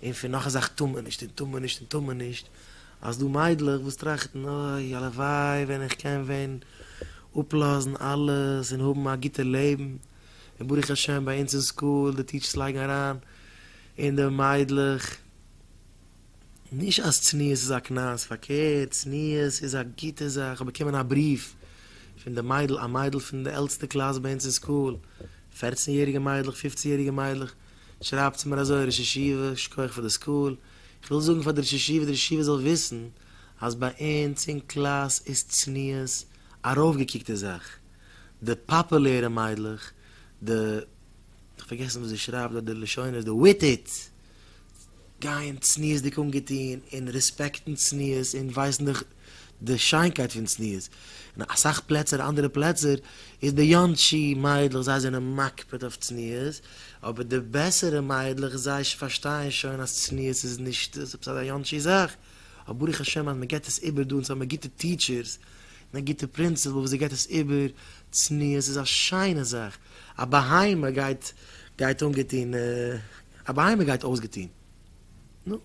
און פון נאך א זאך טאר מען נישט און טאר מען נישט און טאר מען נישט, אז דא מיידלעך וואס טראכטן אוי הלוואי ווען איך קען ווען אפלאזן אלעס און האבן א גוטע לעבן, און ברוך השם ביי אונז אין סקול די טיטשערס לייגן אריין אין די מיידלעך נישט אז צניעות איז א קנס, פארקערט צניעות איז א גוטע זאך, כ'האב באקומען א בריוו פון די מיידל, א מיידל פון די עלטסטע קלאס ביי אונז אין סקול, פערצן יעריגע מיידלעך, פופצן יעריגע מיידלעך, שרייבט צו מיר אזוי, ראש ישיבה, שכוח פאר די סקול, איך וויל זאגן פאר די ראש ישיבה, די ראש ישיבה זאל וויסן אז ביי אונז אין קלאס איז צניעות א ארויפגעקוקטע זאך, די פאפולערע מיידלעך, די, כ'האב פארגעסן וואס זי שרייבט דארט די לשונות, די וויט איט, גייען צניעות'דיג אנגעטון און רעספעקטן צניעות און ווייסן די די שיינקייט פון צניעות. אין אסאך פלעצער אנדערע פלעצער איז די יאנטשי מיידלעך זיי זענען מקפיד אויף צניעות, אבער די בעסערע מיידלעך זיי פארשטייען שוין אז צניעות איז נישט עפעס אזא יאנטשי זאך, אבער ברוך השם אז מען געבט עס איבער דא אונז האבן מיר גוטע טיטשערס און א גוטע פרינציפעל וואס זי געבט עס איבער, צניעות איז א שיינע זאך, א בהמה גייט גייט אנגעטון. א בהמה גייט אויסגעטון. נו,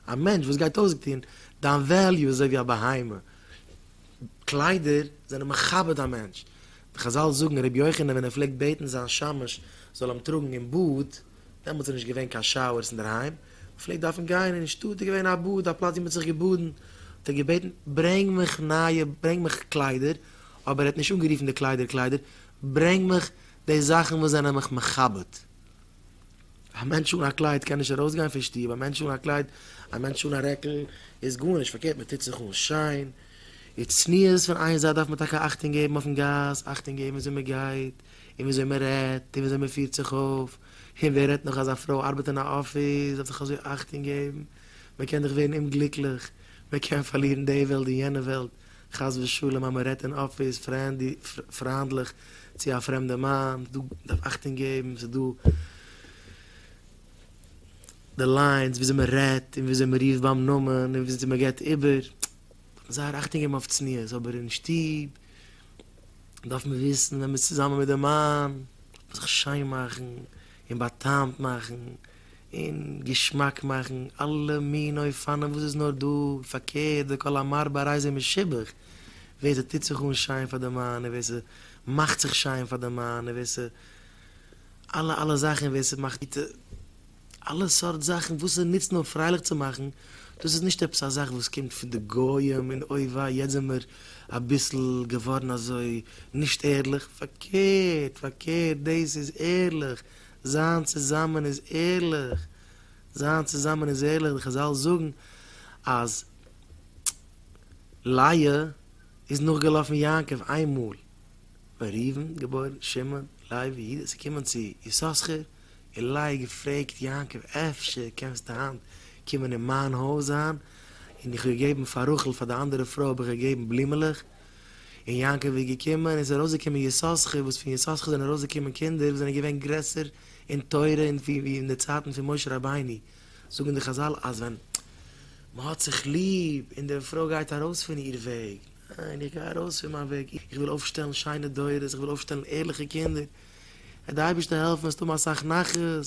א מענטש וואס גייט אויסגעטון, דיין value איז אזוי ווי א בהמה. קליידער זענען מכבד א מענטש. די חזל זאגן, רבי יוחנן ווען ער פלעגט בעטן זיין שמש זאל אים טראגן אין באד, דעמאלטס איז נישט געווען קיין showers אינדערהיים, מען פלעגט דארפן גיין אין שטאט איז געווען א באד, א פלאץ ווי מען האט זיך געבאדן, האט ער געבעטן, ברענג מיך נייע, ברענג מיך קליידער, אבער ער האט נישט אנגערופן די קליידער קליידער, ברענג מיך די זאכן וואס זענען מיך מכבד. א מענטש אן א קלייד קען נישט ארויסגיין פון שטוב, א מענטש אן א קלייד, א מענטש אן א רעקל איז גארנישט, פארקערט מען טוט זיך אן שיין, איז צניעות פון איין זייט דארף מען טאקע אכטונג געבן אויפן גאס, אכטונג געבן וויאזוי מען גייט, און וויאזוי מען רעדט, און וויאזוי מען פירט זיך אויף, און ווער רעדט נאך אז א פרוי ארבעט אין א אפיס דארף זיך אזוי אכטונג געבן, מען קען דאך ווערן אומגליקליך, מען קען פארלירן די וועלט און יענע וועלט, חס ושלום אז מען רעדט אין אפיס פריינדליך צו א פרעמדע מאן, דא דארף אכטונג געבן, ס'איז דא די lines וויאזוי מען רעדט און וויאזוי מען רופט ביים נאמען און וויאזוי מען געבט איבער, דארף מען זייער אכטונג געבן אויף צניעות, אבער אין שטוב דארף מען וויסן ווען מען איז צוזאמען מיט די מאן דארף מען זיך שיין מאכן און בא'טעמ'ט מאכן און געשמאק מאכן, אלע מיני אופנים וואס איז נאר דא, פארקערט די כל המרבה הרי זה משובח, ווער ס'טוט זיך אן שיין פאר די מאן און ווער ס'מאכט זיך שיין פאר די מאן און ווער ס' אלע אלע זאכן ווער ס'מאכט גוטע אלע סארט זאכן וואס ס'נוצט נאר פרייליך צו מאכן, דאס איז נישט עפעס א זאך וואס קומט פון די גוים און אוי וויי יעצט זעמער אביסל געווארן אזוי נישט ערליך, פארקערט פארקערט דאס איז ערליך, זיין צוזאמען איז ערליך, זיין צוזאמען איז ערליך, די חזל זאגן אז לאה איז נאכגעלאפן יעקב איין מאל, ווען ראובן געבוירן, שמעון, לוי, יהודה, ס'איז געקומען צו יששכר, און לאה געפרעגט יעקב אפשר קענסטו היינט קומען אין מיין הויז זיין, און איך האב געגעבן פאר רחל פאר די אנדערע פרוי האב איך געגעבן בלומעלעך, און יעקב איז געקומען, און עס איז ארויסגעקומען יששכר, וואס פון יששכר זענען ארויסגעקומען קינדער וואס זענען געווען גרעסער אין תורה און ווי אין די צייטן פון משה רבינו, זאגן די חזל אז ווען מען האט זיך ליב און די פרוי גייט ארויס פון איר וועג, ניין איך גיי ארויס פון מיין וועג, איך וויל אויפשטעלן שיינע דורות, איך וויל אויפשטעלן ערליכע קינדער, וועט די אייבערשטער העלפן וועסטו האבן אסאך נחת.